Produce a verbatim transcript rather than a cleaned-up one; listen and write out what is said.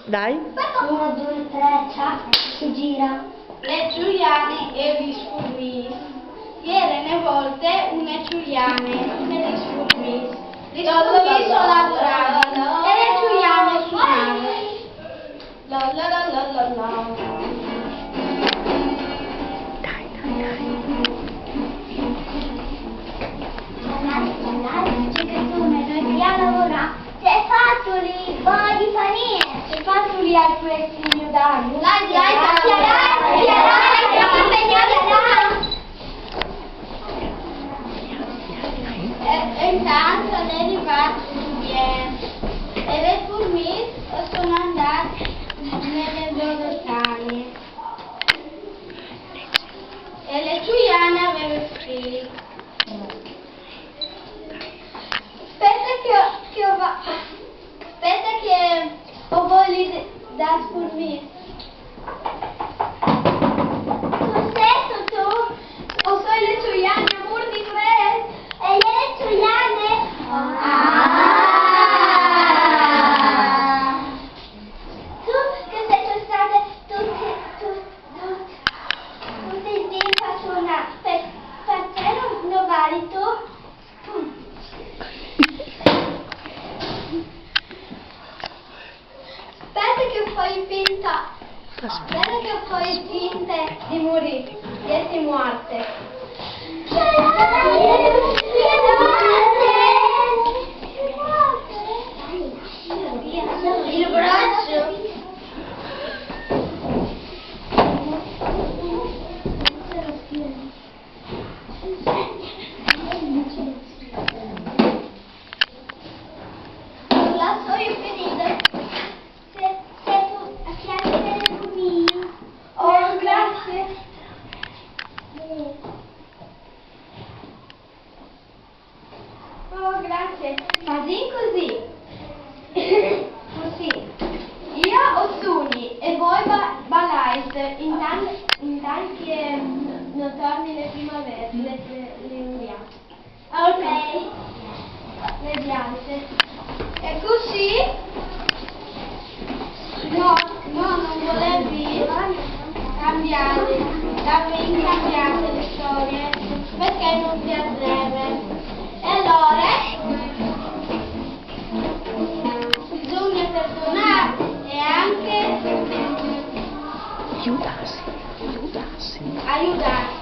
Dai. Uno, due, tre, ciao, si gira. Le ciuiane e lis furmis. Jere une volte une ciuiane e lis furmis. Lis furmis a lavoravin e le ciuiane a sunavin. La la la la la la. Dai, dai, dai. C'è che tu mi devi lavorare. C'è fatuli, voi di panini. C'è fatuli ai questi mio danno. Dai, dai, dai, dai, dai, dai, dai, dai. E, e intanto è arrivato il biglietto. E le furmis sono andate nelle loro tane. E le ciuiane aveva il fili. Aspetta che ho, che ho va-, aspetta che ho voli de-, da furmis. Cos'è tu? O soi le ciuiane, amor di me. E le ciuiane? Ah. Tu che sei state tutte, tu, tu, tutti i denti a suonare. Per, perché non, non vai tu? Aspetta che fai finta. Aspetta che fai finta di morire. Che sei morte. Il braccio. La sono finita. Se, se tu a piangere con me. Oh, grazie. Oh, grazie. Fai così. Così. Io o suni e voi ba-, ballais intan-, intant che no torni le primavere, le, le, le inviate. Ok. Le piante. E così? No, no, non volevi cambiare, l'avevi cambiate le storie, perché non piaceva. E allora bisogna perdonare e anche Aiutarsi, aiutarsi. Aiutarsi.